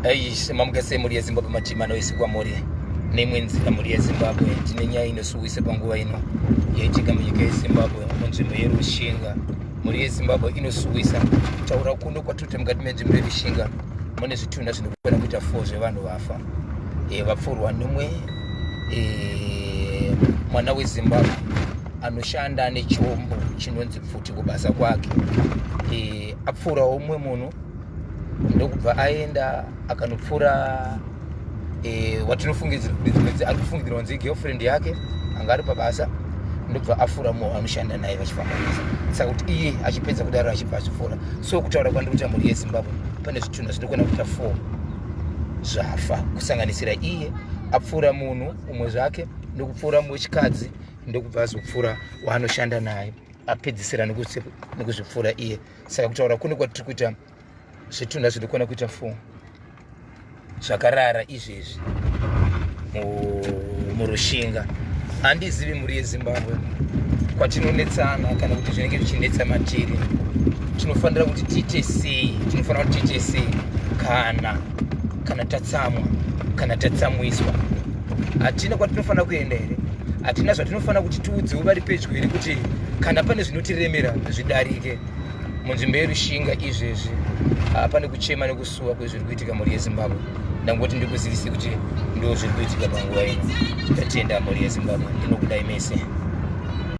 Eish, mamuka sei mhuri yeZimbabwe, mativi anoisi kwamuri neimwe nzira. Mhuri yeZimbabwe, tine nyaya inosuwisa panguva ino yaitika munyika yeZimbabwe, munzvimbo yeRushinga. Mhuri yeZimbabwe, inosuwisa. Taura kuno kwatute mukati menzvimbo yeRushinga mune zvitunha zvinokwana kuita 4 zvevanhu vafa, vapfurwa nemwe mwana weZimbabwe anoshanda nechombo chinonzi pfuti kubasa kwake. Apfuurawo umwe munhu, ndokubva aenda akanopfuura watinofungidzira kuti dzimwe ari kufungidzirwa kunzi girlfriend yake anga ari pabasa, ndobva afura mumwe anoshanda naye vachifamba basa. Saka kuti iye achipedza kudaro, achibva achipfuura. So kutaura kwandiri kuita, mhuri yeZimbabwe, pane zvitunha zvinokwana kuita 4 zvafa, kusanganisira iye apfuura munhu umwe zvake, ndokupfuura mumwe wechikadzi, ndokubva azopfuura waanoshanda naye, apedzisira nekuzvipfuura iye. Saka kutaura kune kwatiri kuita, zvitunha zvinokwana kuita 4 zvakarara izvezvi muRushinga. Handizivi, mhuri yeZimbabwe, kwatinonetsana kana kuti zvinenge zvichinetsa matiri. Tinofanira kuti tiite sei? Tinofanira kuti tiite sei kana tatsamwa, kana tatsamwiswa? Hatina kwatinofanira kuenda here? Hatina zvatinofanira kuti tiudzewo vari pedyo here, kuti kana pane zvinotiremera zvidarike? Munzvimbo yeRushinga izvezvi pane kuchema nekusuwa kwezviri kuitika. Mhuri yeZimbabwe, ndangoti ndikuzivise kuti ndo zviri kuitika panguva ino. Ndatenda, mhuri yeZimbabwe, ndinokudai mese.